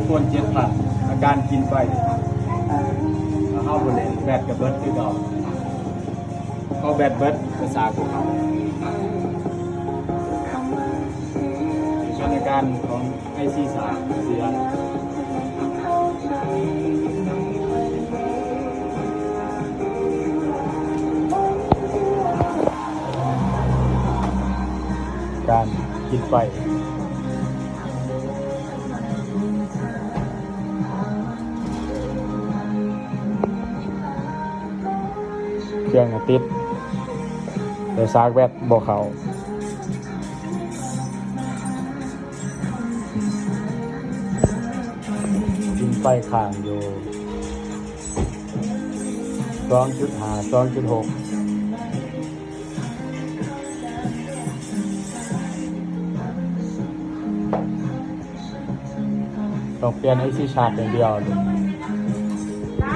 ຄົນເຈັດພັນ ອາການກິນໄຟ ຖ້າເຮົາບໍ່ຫຼິ້ນ ແບັດກໍເບິດຄືເກົ່າ. ເຂົາແບັດເບິດ ກໍຊາກພວກເຂົາ. ສະຖານະການຂອງໄອຊີສາມເສຍ ການກິນໄຟ. ເຄື່ອງກໍຕິດ ແຕ່ຊາກແບັດບໍ່ເຂົ້າ. ກິນໄຟຄ້າງຢູ່ ສອງຈຸດຫ້າ ສອງຈຸດຫົກ. ຕ້ອງປ່ຽນໄອຊີຊາກຢ່າງດຽວ.